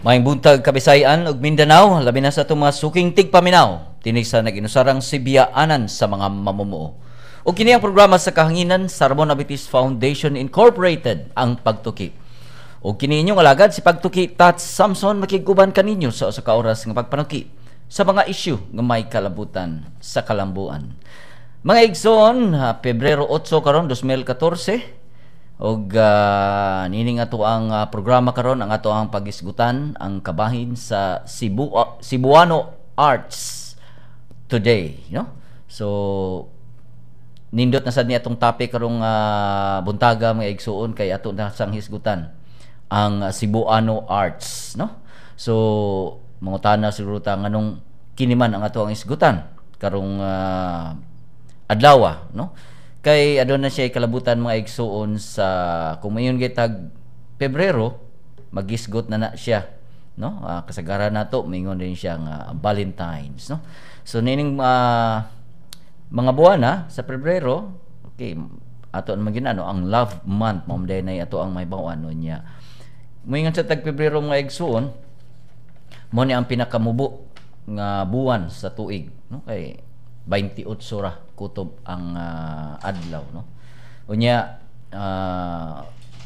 Maayong buntag, Kabisayan ug Mindanao, labi na sa atong mga suking tigpaminaw tinig sa nag-inusarang Sibiyaanan sa mga mamumuo. Ug kini ang programa sa kahanginan sa Ramon Abitis Foundation Incorporated, ang Pagtuki. Ug kini inyong alagad, si Pagtuki Tats Samson, makiguban kaninyo sa usa ka oras nga pagpanuki sa mga issue nga may kalabutan sa kalambuan. Mga igsoon, Pebrero 8 karon 2014 og nining ato ang programa karon, ang ato ang pagisgutan ang kabahin sa Cebuano Arts Today, no? So nindot na sad ni atong topic karong buntaga, mga igsuon, kay ato na sang hisgutan ang Cebuano Arts, no? So mangutana siguro ta nganong kini man ang ato ang isgutan karong adlaw, no? Kay aduna siya kalabutan, mga igsuon, sa kung mayon gitag Pebrero, magisgot na na siya, no? Kasagaran nato mingon din siya nga Valentine's, no? So nining mga buwan na sa Pebrero, okay, ato naman ginano ang love month, mao man nay ato ang may bawaan no niya. Moingon sa tag Pebrero, mga igsuon, mo ni ang pinakamubo nga buwan sa tuig, no? Kay 28 ra kutob ang adlaw, no? Unya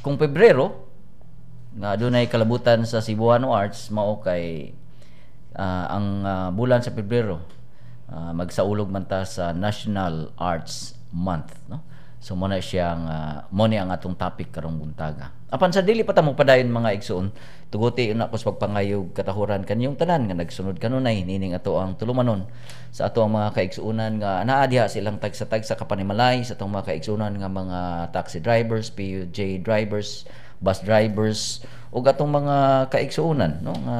kung Pebrero nga adunay kalabutan sa Cebuano Arts, mao kay ang bulan sa Pebrero, magsaulog man ta sa National Arts Month, no? So mo na siyang mo ni ang atong topic karong buntaga. Apan sa dili pa ta mo padayon, mga igsoon, tuguti una ko sa pagpangayog katahuran kanyong tanan nga nagsunod kanunay nining ato ang tulumanon, sa ato ang mga kaigsuonan nga anaa diha silang tagsa-tagsa kapanimalay, sa atong mga kaigsuonan nga mga taxi drivers, PUJ drivers, bus drivers ug atong mga kaigsuonan, no, nga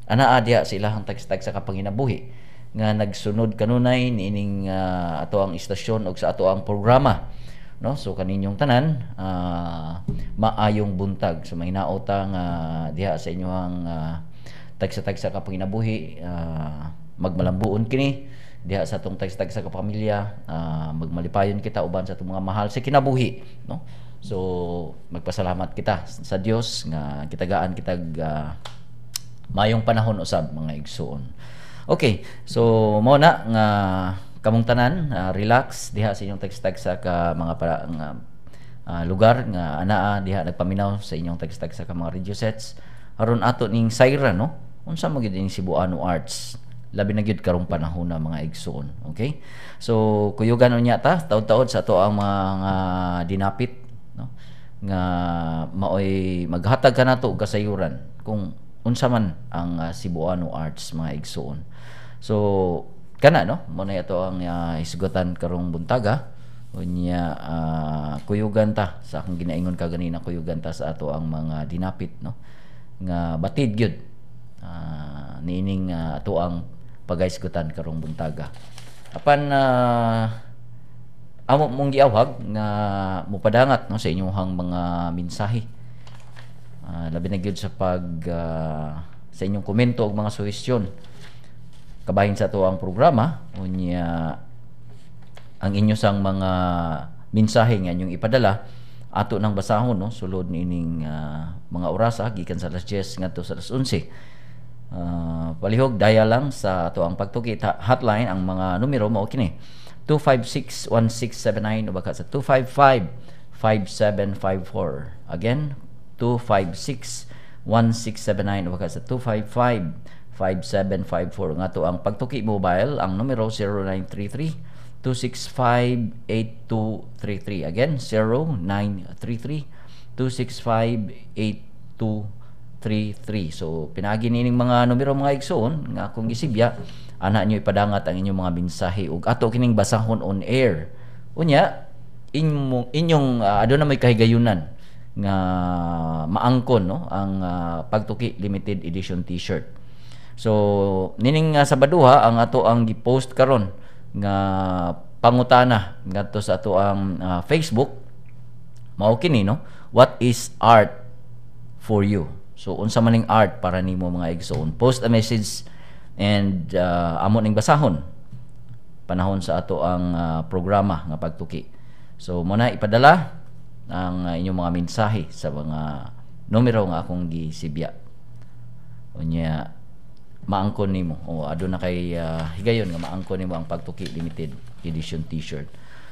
anaa diha sa ilahang tagsa-tagsa kapanginabuhi nga nagsunod kanunay niining ato ang istasyon ug sa ato ang programa, no? So kaninyong tanan, maayong buntag. So mahinaot ta nga diha sa inyong tagsa-tagsa ka panginabuhi, magmalambuon kini diha sa atong tagsa-tagsa ka pamilya, magmalipayon kita uban sa atong mga mahal sa kinabuhi, no? So magpasalamat kita sa Dios nga kitagaan kitag maayong panahon usab, mga igsuon. Okay, so mo na nga kamong tanan, relax diha sa inyong tagsa-tagsa ka mga para, nga, lugar nga anaa diha nagpaminaw sa inyong tagsa-tagsa ka mga radio sets aron ato ning sayra, no, unsa man gyud ning Cebuano Arts, labi na gyud karong panahon na, mga igsoon. Okay? So kuyugan unya ta taud-taud sa ato ang mga dinapit, no, nga maoy maghatag kanato og kasayuran kung unsa man ang Cebuano Arts, mga igsoon. So kana, no, mo na ato ang hisgutan karong buntaga. Unya kuyugan ta sa akong ginaingon kaganina, kuyugan ta sa ato ang mga dinapit, no, nga batid gyud niining ato ang pagahisgutan karong buntaga. Apan amo mong giawhag nga mupadangat, no, sa inyong mga mensahe, labi na gyud sa pag sa inyong komento ug mga suhestyon kabahin sa ato ang programa. Unya ang inyo sang mga mensahe nga inyong ipadala, ato nang basahon, no, sulod niining mga orasa gikan sa alas 10 ngadto sa alas 11. Palihog daya lang sa ato ang Pagtuki hotline. Ang mga numero mao kini: 256-1679 o baka sa 255-5754. Again, 256-1679 o baka sa 255-5754. Nga to ang Pagtuki mobile, ang numero 0933 265 8233. Again, 0933 265 8233. So pinaagi nining mga numero, mga igsoon, nga akong gisibya, ana nyo ipadangat ang inyong mga mensahe ug ato kining basahon on air. Unya inyong aduna may kahigayunan nga maangkon, no, ang Pagtuki limited edition T-shirt. So nining Sabaduha, ang ato ang gi-post karon nga pangutana ngadto sa ato ang Facebook mao kini, no: What is art for you? So unsa man ning art para nimo, mga igsoon? Post a message and amo ning basahon panahon sa ato ang programa nga Pagtuki. So mo na ipadala ang inyong mga mensahe sa mga numero nga akong gisibya. Unya maangkon nimo o aduna kay higayon nga maangkon nimo ang Pagtuki limited edition T-shirt.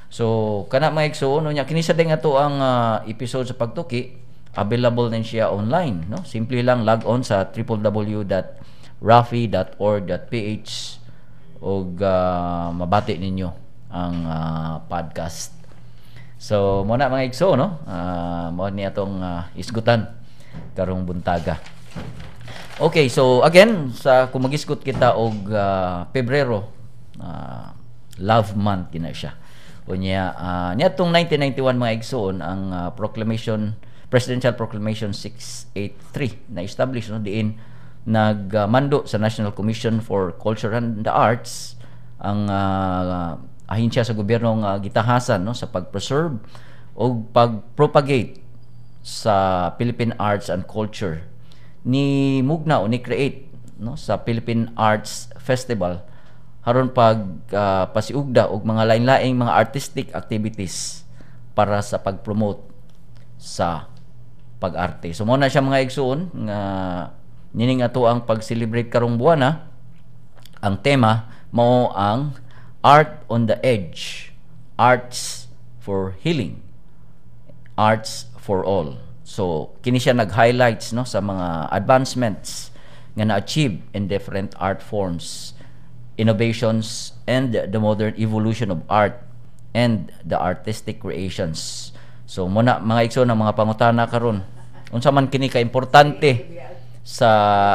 So kana, mga igsoon, unya kini sa nga to ang episode sa Pagtuki, available din siya online, no? Simple lang, log on sa www.rafi.org.ph ug mabati ninyo ang podcast. So mo na, mga igsoon, no? Mo ni atong isgutan karong buntaga. Okay, so again, sa kung magisgot kita og Pebrero, Love Month kina siya. Unya niadtong 1991, mga igsoon, ang proclamation, Presidential Proclamation 683 na establish, no, diin nagmando sa National Commission for Culture and the Arts, ang ahensya sa gobyerno nga gitahasan, no, sa pag-preserve o pag-propagate sa Philippine arts and culture, ni mugna o ni create, no, sa Philippine Arts Festival haron pag pasiugda og mga lain-laing mga artistic activities para sa pag-promote sa pag-arte. So mo na siya, mga igsuon, nga nining ato ang pag-celebrate karong buwana, ang tema mao ang Art on the Edge, Arts for Healing, Arts for All. So kini siya nag-highlights, no, sa mga advancements nga na-achieve in different art forms, innovations and the modern evolution of art and the artistic creations. So muna, mga igsoon, ang mga pangutana karon, unsa man kini ka importante sa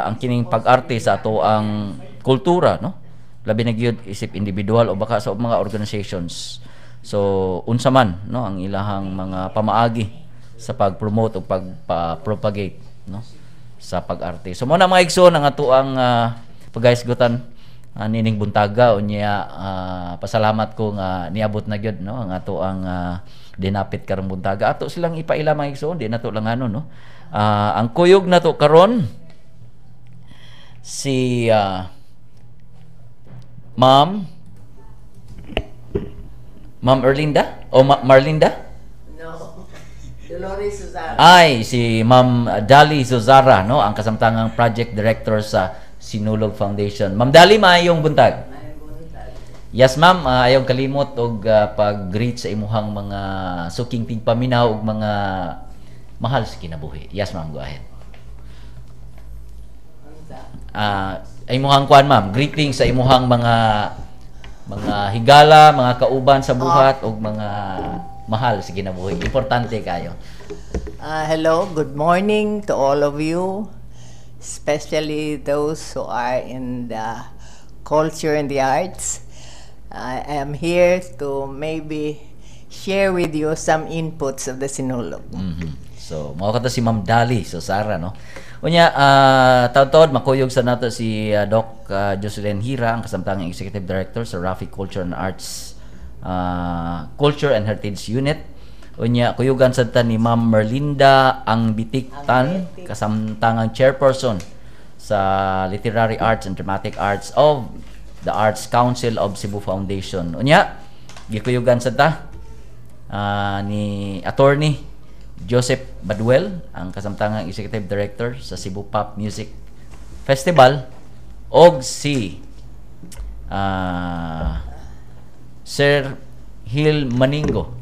ang kining pag-arte sa ato ang kultura, no? Labi na gyud isip individual o baka sa mga organizations. So unsa man, no, ang ilahang mga pamaagi sa pag-promote o pag-propagate, no, sa pag-arte. So mo na, mga igsoon, ang ato ang pagahisgutan nining buntaga. Unya pasalamat ko nga niabot na gyud, no, ang ato ang dinapit karong buntaga. Ato silang ipaila, mga igsoon, di nato lang ano, no. Ang kuyog nato karon si Ma'am Erlinda o Marlinda? No. Dolores Suzana. Ay, si Ma'am Dali Suzara, no, ang kasamtangang project director sa Sinulog Foundation. Ma'am Dali, maayong buntag. Maayong buntag. Yes, ma'am, ayaw kalimot og pag-greet sa imuhang mga suking tigpaminaw ug mga mahal sa kinabuhi. Yes, ma'am, go ahead. Unsa? Imuhang kuan, ma'am, greeting sa imuhang mga higala, mga kauban sa buhat ug mga mahal sa kinabuhi. Importante kayo. Hello, good morning to all of you, especially those who are in the culture and the arts. I am here to maybe share with you some inputs of the Sinulog. So, mao kato si Ma'am Dali so Sara, no. Unya taud-taud makuyog sa nato si Doc Jocelyn Hira, ang kasamtangang Executive Director sa Rafi Culture and Arts Culture and Heritage Unit. Unya kuyugan sad ta ni Ma'am Merlinda Ang Bitiktan, kasamtangang Chairperson sa Literary Arts and Dramatic Arts of the Arts Council of Cebu Foundation. Unya gikuyugan sad ta ni Attorney Joseph Baduel, ang kasamtangang Executive Director sa Cebu Pop Music Festival, og si Sir Hill Maningo,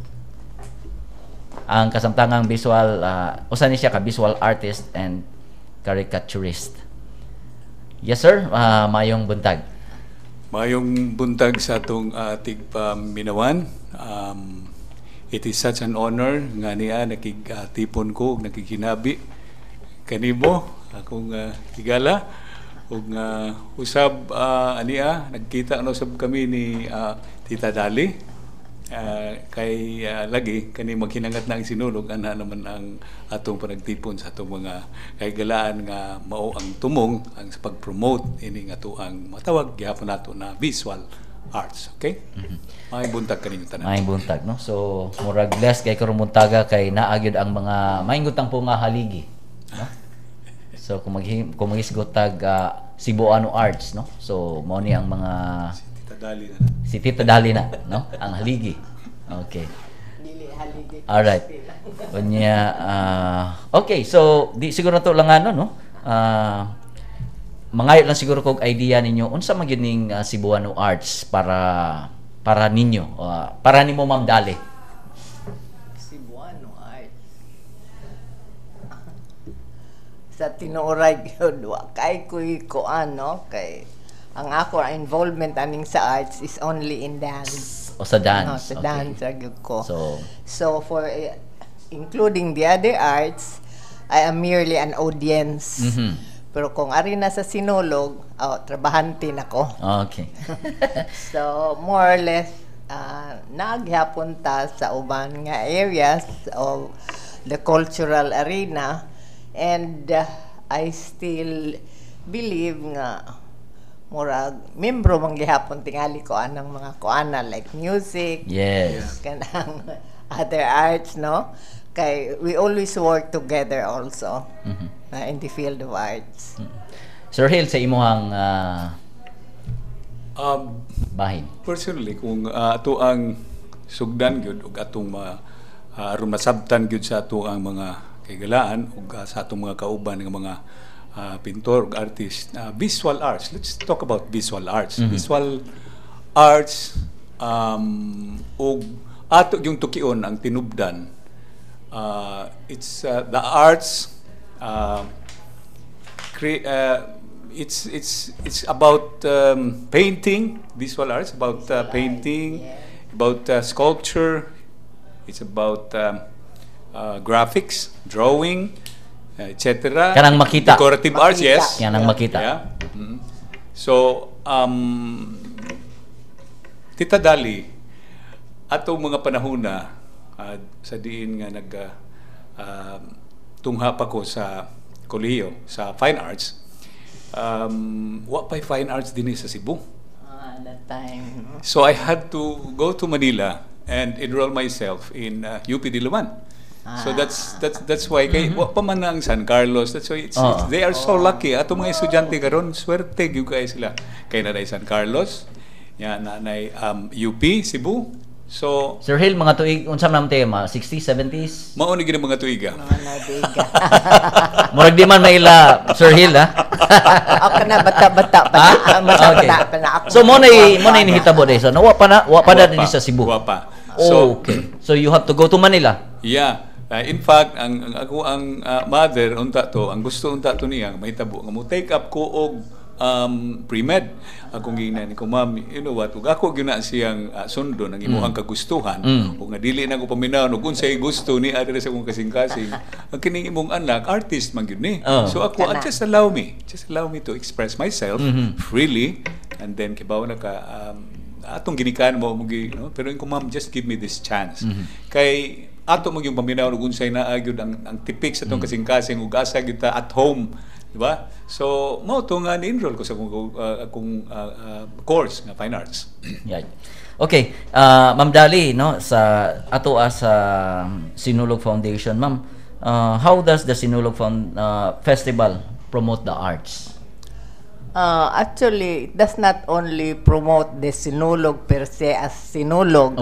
ang kasamtangang visual usa ni siya ka visual artist and caricaturist. Yes sir, mayong buntag. Mayong buntag sa atong tigpaminawan. It is such an honor nga niya nakigtipon ko ug nakighinabi kanimo, akong higala, ug usab ania nagkita na usab kami ni Tita Dali kay lagi kani maghinangat na ang Sinulog, ana naman ang atong panagtipon sa atong mga kahigalaan nga mao ang tumong ang sa pag-promote ini nga ang matawag gihapon nato na visual arts, okay? Maayong buntag kaninyo tanan. Maayong buntag, no? So murag blessed kay karong buntaga kay naa gyud ang mga maayong po nga haligi, no? So kung maghisgot tag Cebuano Arts, no? So mao ni ang mga Si Tita Dali na. Si Tita Dali na, no? Ang haligi. Okay. Dili haligi. Alright. Unya, okay, so di siguro to lang ano, no? Mangayo lang siguro kog idea ninyo unsa man gyud ning Cebuano Arts para para ninyo, para nimo, Ma'am Dali. Cebuano Arts. Sa tinuoray gyud, wa kay kuy kuan, no, kay ang ako involvement aning sa arts is only in dance. O sa dance. No, sa dance ra gyud ko. So So for including the other arts, I am merely an audience. Pero kung ari na sa Sinulog, oh, trabahante na ko. So more or less naghapon ta sa uban nga areas of the cultural arena and I still believe nga murag membro man gihapon tingali ko anang mga kuana like music, kanang other arts, no, kay we always work together also in the field of arts. Sir Hill, sa imuhang bahin. Personally, kung ato ang sugdan gyud ug atong ma aron masabtan gyud sa ato ang mga kaigalaan ug sa atong mga kauban nga mga pintor ug artist, visual arts. Let's talk about visual arts. Visual arts ug ato yung tukion ang tinubdan. It's the arts it's about painting, visual arts, about painting, about sculpture, it's about graphics, drawing, etc. Kanang makita. Decorative arts, Makita. Yes. Kanang makita. Yeah. So, Tita Dali, atong mga panahona sa diin nga nag tungha pa ko sa kolehiyo sa fine arts, wa pa'y fine arts dinhi sa Cebu. Ah, that time, no? So I had to go to Manila and enroll myself in UP Diliman. So that's why kay wa pa man ang San Carlos. That's why they are so lucky. Ato mga estudyante karon, swerte gyud kay sila. Kay naa San Carlos, ya naa UP Cebu. So Sir Hill, mga tuig unsa man ang tema? 60s, 70s? Mao ni gid ang mga tuiga. Mga nadiga. Murag di man maila Sir Hill, ha? Ako na bata-bata pa na. Ah? Bata-bata pa na ako. So mo na nihitabo day. So wa pa na wa pa na Wa dinhi sa Cebu. Wa pa. So Okay. So you have to go to Manila. Yeah. In fact, ang ako ang mother unta to, ang gusto unta to niya mahitabo nga mo take up ko og pre-med. Akong giingnan ko, "Ma'am, you know what? Ug ako gyud na siyang sundon ang imuhang kagustuhan ug nga dili na ko paminaw ug unsay gusto ni adre sa akong kasing-kasing. Ang kining imong anak, artist man gyud ni." So ako, Kana. just allow me. Just allow me to express myself freely and then kibaw na ka atong ginikan mo mo gi, no? Pero ko, "Ma'am, just give me this chance." Kay ato mo yung paminaw ug unsay naa gyud ang tipik sa atong kasing-kasing ug asa gyud ta at home, di ba? So mao to nga ni-enroll ko sa akong course nga fine arts. Yeah. Okay, Ma'am Dali, no, sa ato sa Sinulog Foundation, Ma'am, how does the Sinulog Festival promote the arts? Actually, it does not only promote the Sinulog per se as Sinulog.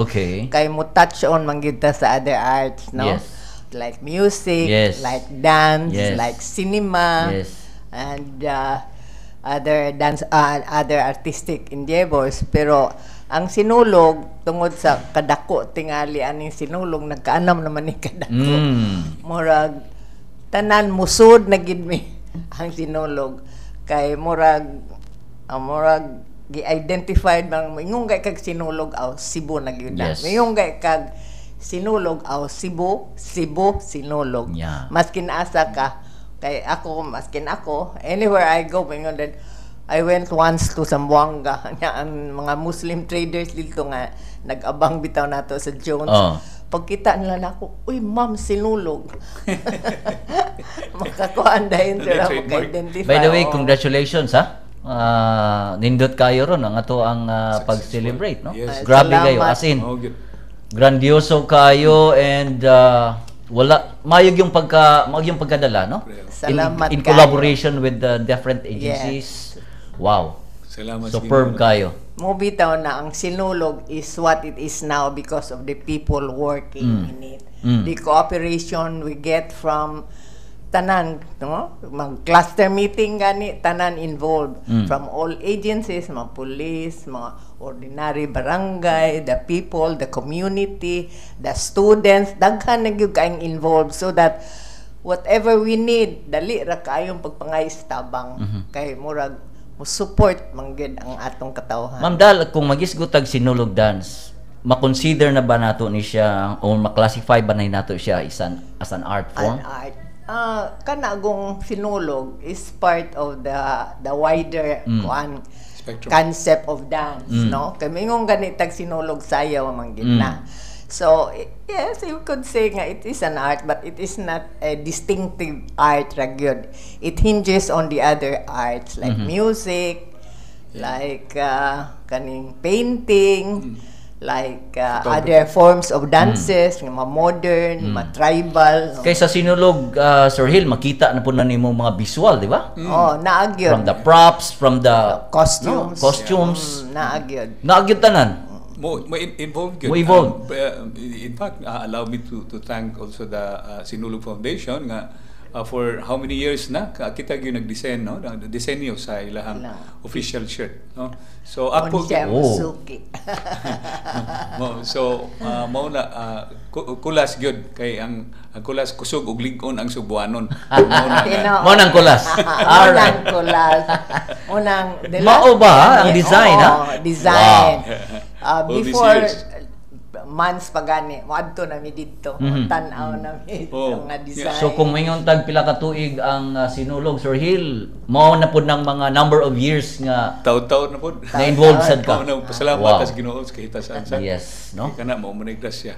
Kay mo touch on man gyud ta sa other arts, no? Yes. Like music, like dance, like cinema, and other dance, other artistic endeavors. Pero ang Sinulog, tungod sa kadako tingali aning Sinulog, nagkaanam naman ni kadako. Murag tanan musud na gid mi ang Sinulog kay murag gi-identified bang ingon kay kag Sinulog, aw, Cebu na gyud na. Ingon kay kag Sinulog, aw, Cebu, Cebu Sinulog. Maskin asa ka kay ako, maskin ako, anywhere I go, ingon din. I went once to Zamboanga nya ang mga Muslim traders dito nga nag-abang bitaw nato sa Jones. Pagkita nila nako, "Uy, ma'am, Sinulog." Makakuan dahil sila, Trademark. maka-identify. By the way, Oo. Congratulations ha. Nindot kayo ron ang ato ang pag-celebrate, no? Yes. Grabe kayo, Salamat. as in Oh, good. grandioso kayo and wala mayog yung pagka mayog yung pagkadala, no? Salamat In kayo. Collaboration with the different agencies. Wow. Salamat. Superb Ginoo. kayo. Mo bitaw na ang Sinulog is what it is now because of the people working in it. The cooperation we get from Tanan, no, mag cluster meeting gani, tanan involved from all agencies, mga police, mga ordinary barangay, the people, the community, the students, daghan na gyud kaayong involved so that whatever we need, dali ra kaayong pagpangayos tabang kay murag mo support man gyud ang atong katawhan. Ma'am Dal, kung magisgot tag Sinulog dance, makonsider na ba nato ni siya o maklasify ba na nato siya as an art form? An art. Ah, kana gong Sinulog is part of the wider kuan spectrum. Concept of dance, no? Kay mingon gani tag Sinulog, sayaw man gid na. So, yes, you could say nga it is an art, but it is not a distinctive art ra gyud. It hinges on the other arts like music, like kaning painting, like other forms of dances, nga mga modern, mga tribal, no? Kay sa Sinulog, Sir Hill, makita na po na nimo mga visual, di ba? Oh, naa gyud. From the props, from the costumes. No, costumes. Naa gyud. Naa gyud tanan. Mo involved gyud. Mo involved. In fact, allow me to thank also the Sinulog Foundation nga for how many years na kita gyud nag-design, no, disenyo sa ilahang Ilang. Official shirt, no? So ako Siya Oh. suki. Mo so mao na kulas gyud kay ang kulas kusog ug lig-on ang Sugbuanon. Mao na nga. Tinuod. Mao nang kulas. Alright. Unang kulas. Unang the Mao last ba ang design, Oo, ha? design. All these Before years. Months pa gani, moadto na mi didto. Tan-aw na mi nga design. So kung moingon tag pila ka tuig ang Sinulog, Sir Hill, mao na pud ng mga number of years nga Taon-taon na pod. na involved sad ka. Mao na pasalamat sa Ginoo sa kahitasan sa. Yes, no? Kay kana mao man grasya.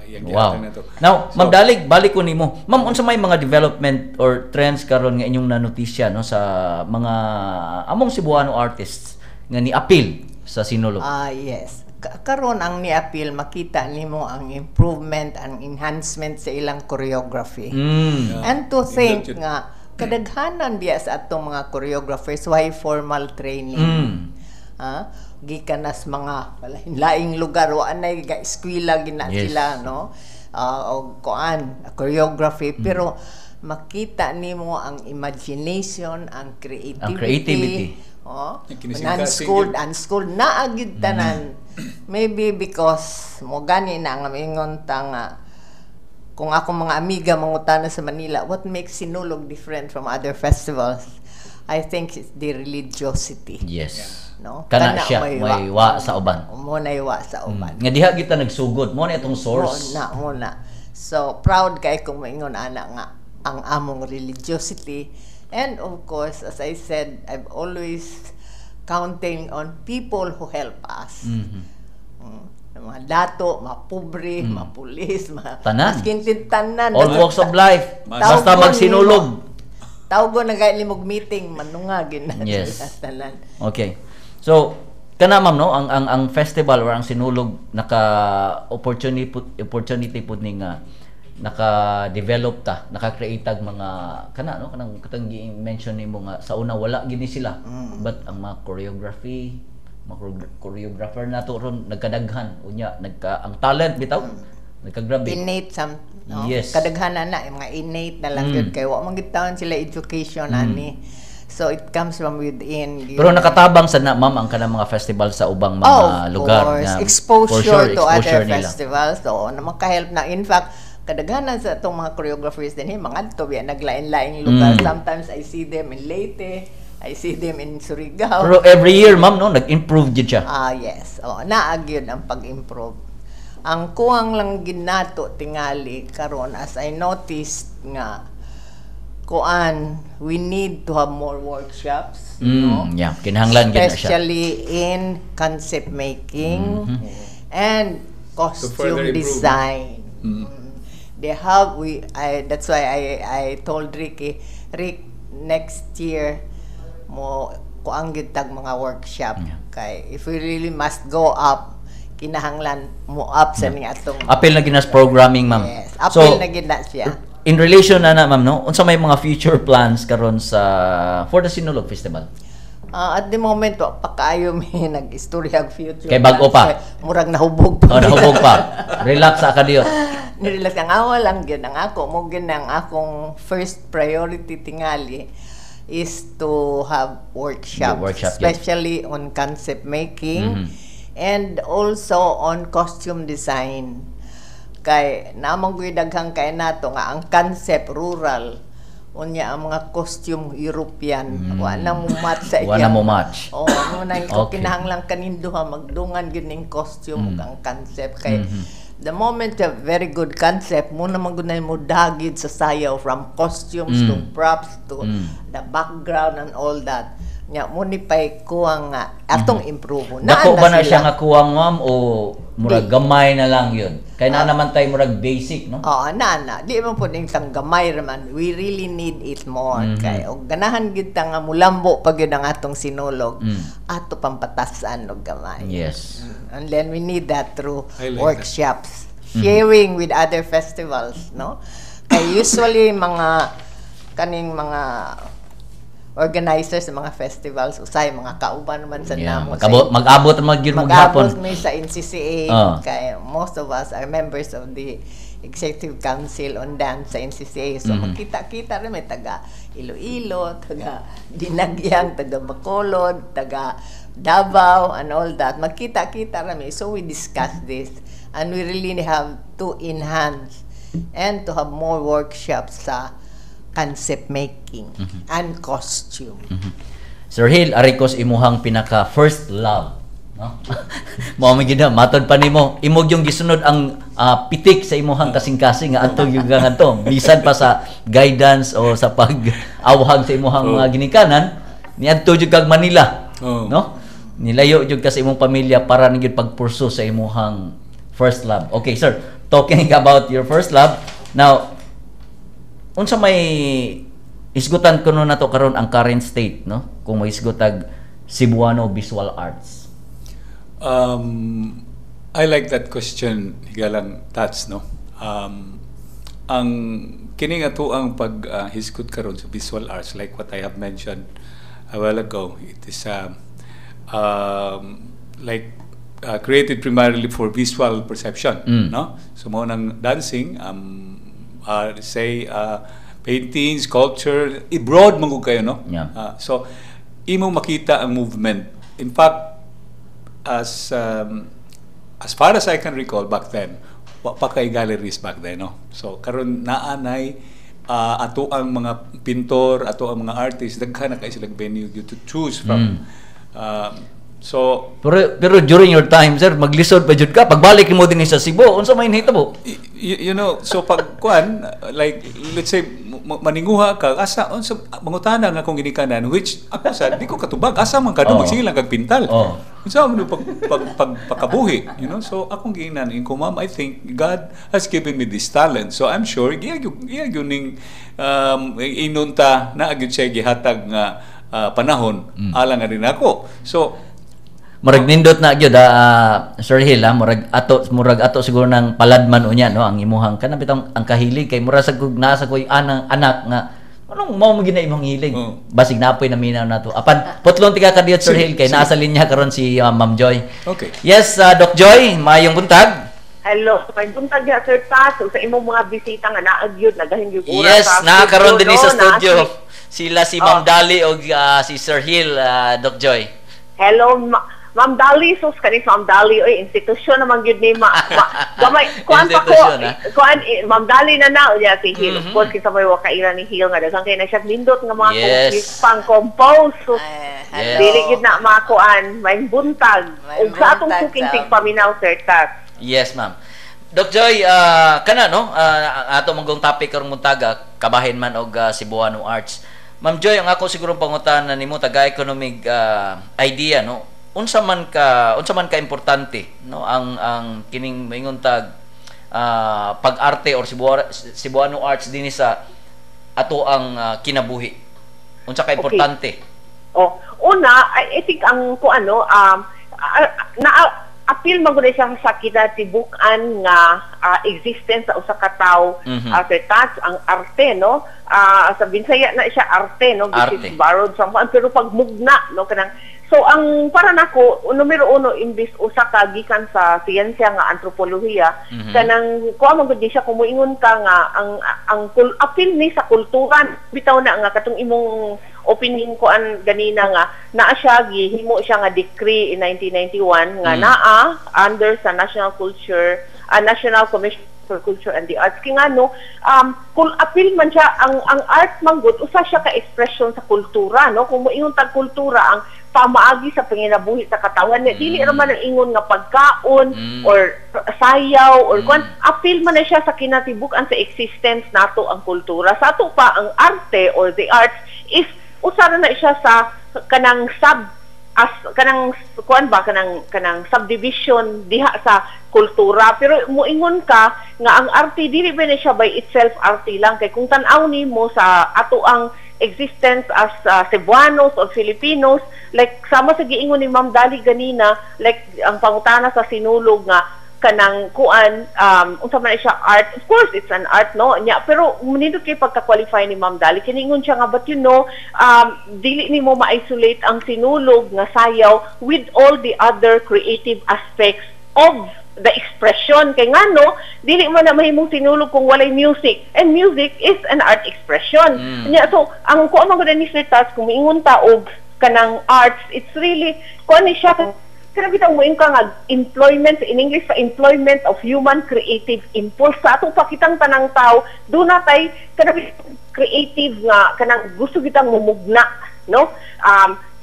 Iyang gihatag na to. Now, So, Ma'am Dalig, balik ko nimo. Ma'am, unsa may mga development or trends karon nga inyong nanotisya, no, sa mga among Cebuano artists nga ni-apil sa Sinulog? Ah, yes. Karon ang ni-appeal, makita nimo ang improvement, ang enhancement sa ilang choreography. And to think Indulgent. nga kadaghanan biya sa atong mga choreographers why formal training. Ah, gikan nas mga laing lugar, wa nay ga eskwela gina sila, no? Ah, og kuan choreography, pero makita nimo ang imagination, ang creativity. Ang creativity. Oh, Yung kinisingkasing unschooled, yun. Unschooled naa gyud tanan. Maybe because mo gani na nga maingon ta nga kung ako mga amiga mangutana sa Manila, what makes Sinulog different from other festivals? I think it's the religiosity. No? Kana siya, may wa sa uban. Mo na wa sa uban. Nga diha kita nagsugod, mo na itong source. Mo na, mo na. So, proud kay kung maingon ana nga ang among religiosity. And of course, as I said, I've always counting on people who help us. Mga dato, mga pobre, mga pulis, mga Tanan. maskin tanan. All walks of life. Mas- Basta magsinulog. Tawgon na gani mog meeting, manungagin na sila tanan. Okay. So, kana ma'am, no, ang festival or ang Sinulog naka opportunity pud ni nga naka-develop ta, naka-create tag mga kana, no, kanang katang gi-mention nimo nga sa una wala gini sila. But ang mga choreography, mga choreographer nato ron nagkadaghan, unya nagka ang talent bitaw nagkagrabe. Innate some, no? Kadaghanan na yung mga innate na lang gyud kay wa man gyud taon sila education ani, so it comes from within gyud. Pero nakatabang sa na ma'am ang kanang mga festival sa ubang mga Oh, of lugar course. nga Exposure for sure, to other exposure nila. festivals. So, na makahelp na. In fact, kadaghanan sa atong mga choreographers din, eh, mga adto biya naglain-laing lugar. Sometimes I see them in Leyte, I see them in Surigao. Pero every year, ma'am, no, nag-improve jud siya. Ah, yes. Oh, naa gyud ang pag-improve. Ang kuwang lang ginato tingali karon, as I noticed nga kuan, we need to have more workshops, no? Yeah, kinahanglan gyud na siya. Especially in concept making and To further costume improve. design. They have we I that's why I told Ricky, "Rick, next year mo kuang gyud tag mga workshop kay if we really must go up, kinahanglan mo up sa ning atong." Apil na ginas programming, ma'am. Yes, apil So, na gid na siya. in relation na na, ma'am, no, unsa may mga future plans karon sa for the Sinulog Festival? Ah, at the moment wa pa kaayo mi nag-istorya og future Kay bag-o plans. pa. Kay murag nahubog pa. Oh, nahubog pa. Relax sa kadiyot. Ni-relax ang awa lang gyud ang ako mo gyud ang akong first priority tingali is to have workshops, The workshop, yun. Especially on concept making and also on costume design. Kay namang gyud daghang kay nato nga ang concept rural, unya ang mga costume European, wa na mo match sa Wa iya. Na mo match. Oo, mo na ko kinahanglan kaninduha magdungan gyud ning costume ug ang concept kay the moment you have very good concept mo na man gud na mo dagid sa sayaw, from costumes to props to the background and all that. Nya mo ni pay kuwang nga atong improve. Dako ba na sila. Siya nga kuwang, ma'am, o murag gamay na lang yun? Kay na naman tayo murag basic, no? Oo, na na. Di man po ning tang gamay raman. We really need it more. Kay og ganahan gid ta nga mulambo pa gyud ang atong sinulog. Ato pampatasan og gamay. And then we need that through I like that. workshops, sharing with other festivals, no? Kay usually mga kaning mga organizers sa mga festivals, usay mga kauban man sa namo sa Mag-abot man gyud maghapon. Mag-abot mi sa NCCA kay most of us are members of the Executive Council on Dance sa NCCA. So magkita-kita rin may taga Iloilo, taga Dinagyang, taga Bacolod, taga Davao and all that. Magkita-kita rin mi. So we discuss this and we really have to enhance and to have more workshops sa concept making and costume. Sir Hill, arikos imuhang pinaka first love, no? Mao man gyud na matod pa nimo, imo yung gisunod ang pitik sa imuhang kasing-kasing nga adto gyud nga ngadto. Bisan pa sa guidance o sa pag-awhag sa imuhang mga ginikanan, niadto jud kag Manila. No? Nilayo jud ka sa imong pamilya para ni gyud pagpursu sa imuhang first love. Okay, sir. Talking about your first love, now unsa may isgutan kuno nato karon ang current state, no, kung mahisgotag Cebuano visual arts? I like that question, higalang Tats, no? Ang kini nga ang pag hisgot karon sa visual arts, like what I have mentioned a while ago, it is like created primarily for visual perception, no? So mo nang dancing, say painting, sculpture, i-broad man gud kayo, no? So imo makita ang movement. In fact, as far as I can recall back then, wa pa kay galleries back then, no? So karon naa nay ato ang mga pintor, ato ang mga artist, daghan na kay sila venue you to choose from. So Pero during your time, sir, maglisod pa jud ka pagbalik nimo dinhi sa Cebu. Unsa may nahitabo? So pag kuan, like let's say maninguha ka, asa unsa mangutana nga akong ginikanan, which ako sa di ko katubag, asa man ka do, magsige lang kag pintal, unsa man pag pag, pag pakabuhi. So akong giingnan ko, "Ma'am, I think God has given me this talent, so I'm sure giya gyud ning inunta na gyud siya gihatag nga panahon alang nga din ako." So Murag nindot na gyud, Sir Hill, murag ato siguro ng paladman unya, no, ang imuhang kana bitong ang kahilig kay murag sa kug naa sa koy anang anak nga anong mao mo gina imong hilig. Basig napoy na minaw nato. Apan putlon tika kadiyot, Sir Hill, kay naa sa linya karon si Ma'am Joy. Okay. Yes, Doc Joy, maayong buntag. Hello, may buntag ya, Sir Taz, ug sa imong mga bisita nga naa gyud nagahin gyud oras Yes, sa naa karon studio, dinhi sa no? studio. Naa Sila si Ma'am Dali og si Sir Hill, Doc Joy. Hello, Ma'am Dali, sus kani si Ma'am Dali, oy, institusyon naman gyud ni ma gamay kuan pa ko, Institusyon, ah. Kuan eh, Ma'am Dali na na unya si Hill. Of course, kita may wakaila ni Hill nga daghan kay na siya nindot nga mga pang compose. Sus, Ay, hello. dili gyud na makuan, may buntag. May Ug sa atong buntag, suking Sam. tigpaminaw, Sir Tats. Yes, ma'am. Doc Joy, kana no, ato manggong topic karong buntaga, kabahin man og Cebuano Arts. Ma'am Joy, ang ako siguro pangutana nimo, taga economic idea, no. Unsa man ka importante, no, ang kining maingon tag pag-arte or Cebuano Arts dinhi sa ato ang kinabuhi. Unsa ka importante? Oh, una, I think ang kung ano na apil man gud siya sa kinatibuk-an nga existence sa usa ka tawo. Sir Tats, ang arte, no, sa Binsaya na siya arte, no, which Arte. is borrowed from kuan, pero pag mugna, no, kanang, so ang para nako, numero uno, imbis usa ka gikan sa siyensya nga antropolohiya, kanang kuan man gud ni siya, kung moingon ka nga ang apil ni sa kultura bitaw na nga katong imong opening kuan ganina nga naa siya, gihimo siya nga decree in 1991 nga naa under sa National Culture National Commission for Culture and the Arts, kay ngano kul apil man siya, ang art man gud usa siya ka expression sa kultura, no? Kung moingon tag kultura, ang pamaagi sa panginabuhi sa katawan, dili ra man ang ingon nga pagkaon or sayaw or kuan, apil man na siya sa kinatibuk-an sa existence nato ang kultura. Sa ato pa, ang arte or the arts is usa ra na siya sa kanang sub as kanang kuan ba, kanang subdivision diha sa kultura. Pero moingon ka nga ang arte, dili ba na siya by itself arte lang, kay kung tan-aw nimo sa ato ang existence as Cebuanos or Filipinos, like sama sa giingon ni Ma'am Dali ganina, like ang pangutana sa sinulog nga kanang kuan, unsa man na siya, art? Of course it's an art, no, nya, pero nindot kay pagka-qualify ni Ma'am Dali, kiningon siya nga, but dili nimo ma-isolate ang sinulog nga sayaw with all the other creative aspects of the expression, kay ngano dili mo na mahimong sinulog kung walay music, and music is an art expression. Nya, so ang kuan man gud ni Sir Tats, kung miingon ta og kanang arts, it's really kuan ni siya, kanang bitaw mo ka nga employment, in English pa, employment of human creative impulse. Sa atong pakitang tanang tao, duna tay kanang creative nga kanang gusto kitang mumugna, no,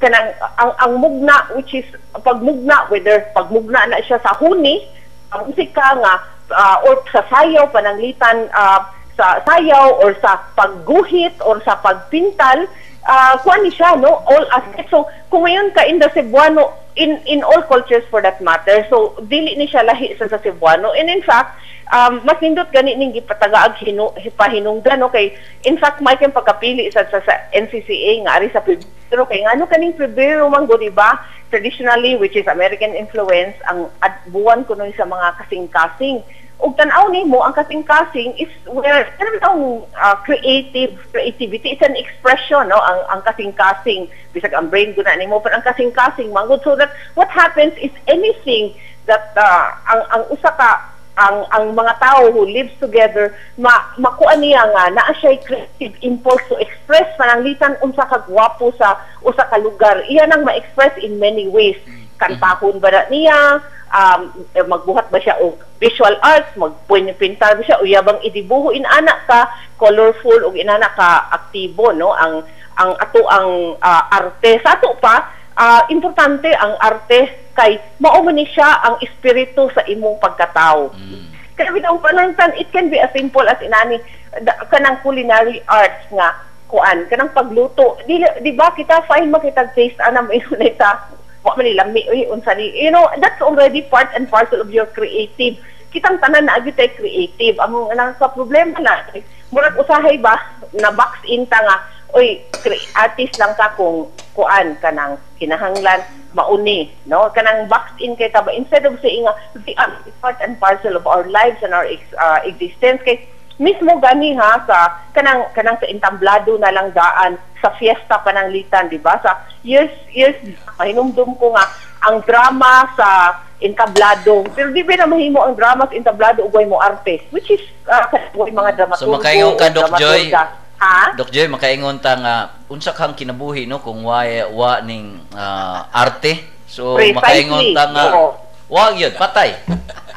kanang ang mugna, which is pagmugna, whether pagmugna na siya sa huni, ang musika nga or sa sayaw, pananglitan sa sayaw or sa pagguhit or sa pagpintal, kuan ni siya, no, all aspects. So kung ngayon ka in the Cebuano, in all cultures for that matter, so dili ni siya lahi sa Cebuano. And in fact, mas nindot gani ning gipatagaag pahinungdan, no, kay in fact may kang pagkapili sa NCCA nga ari sa Pebrero, kay ngano kaning Pebrero man gud, di ba, traditionally, which is American influence, ang buwan kuno sa mga kasing-kasing. Ug tan-aw nimo ang kasing-kasing is where kanang taong creative creativity, it's an expression, no, ang kasing-kasing, bisag ang brain guna nimo, pero ang kasing-kasing man gud. So that what happens is anything that ang usa ka ang mga tao who lives together, makuha niya nga naa siya creative impulse to express, pananglitan unsa ka gwapo sa usa ka lugar, iya nang ma-express in many ways. Kantahon ba na niya, magbuhat ba siya og visual arts, magpintar ba siya, o yabang idibuho, inana ka colorful ug inana ka aktibo, no, ang ato ang arte. Sa ato pa, importante ang arte kay mao man ni siya ang espiritu sa imong pagkatao. Kaya bitaw pananglitan, it can be as simple as inani kanang culinary arts nga kuan, kanang pagluto. Di ba kita fine makita taste ana, may ta wa man ni lami, uy, unsa ni, that's already part and parcel of your creative. Kitang tanan na gyud tay creative. Ang nang sa problema na murag usahay ba na box in ta nga, oy, artist lang ka kung kuan, kanang kinahanglan mauni, no, kanang box in kay ta ba, instead of saying nga we are part and parcel of our lives and our existence. Kay mismo gani ha, sa kanang sa entablado na lang daan sa fiesta pananglitan, di ba, sa years years mahinumdum ko nga ang drama sa entablado, pero di ba na mahimo ang drama sa entablado ug way mo arte, which is way mga dramaturgo So makaingon ka, Doc Joy. Dramaturga. Ha? Doc Joy, makaingon ta nga unsa kang kinabuhi, no, kung wa ning arte. So Precisely. makaingon ta nga wa gyud, patay.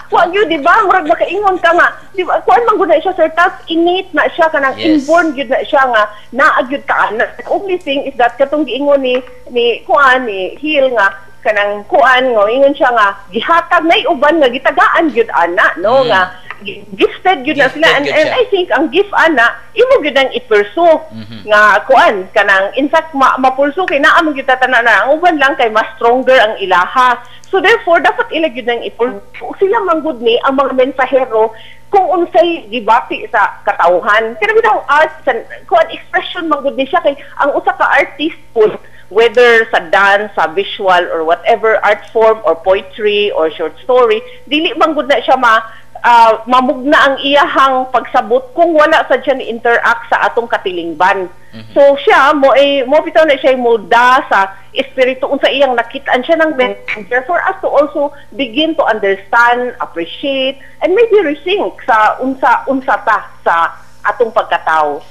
Wa gyud, di ba? Murag makaingon ka nga, di ba? Kuan man gud na siya, sir, tas innate na siya, kanang inborn gyud na siya nga naa gyud ka ana. The only thing is that katong giingon ni kuan ni Hill nga kanang kuan nga ingon siya nga gihatag na uban nga gitagaan gyud ana, no, nga gifted gyud na Gifted sila and, gyud and siya. I think ang gift ana imo gyud ang i-pursue nga kuan kanang in fact ma-pursue kay naa man gyud tanan na, ang uban lang kay mas stronger ang ilaha. So therefore dapat ila gyud ang i-pursue. Sila man gud ni ang mga mensahero kung unsay gibati sa katawhan. Kaya bitaw art sa kuan, expression man gud ni siya, kay ang usa ka artist po whether sa dance, sa visual or whatever art form or poetry or short story, dili man gud na siya mamugna ang iyahang pagsabot kung wala sa siya ni interact sa atong katilingban. So siya mo eh mo bitaw na siya mo da sa espiritu unsa iyang nakitaan siya ng messenger for us to also begin to understand, appreciate and maybe rethink sa unsa unsa ta sa atong pagkatao.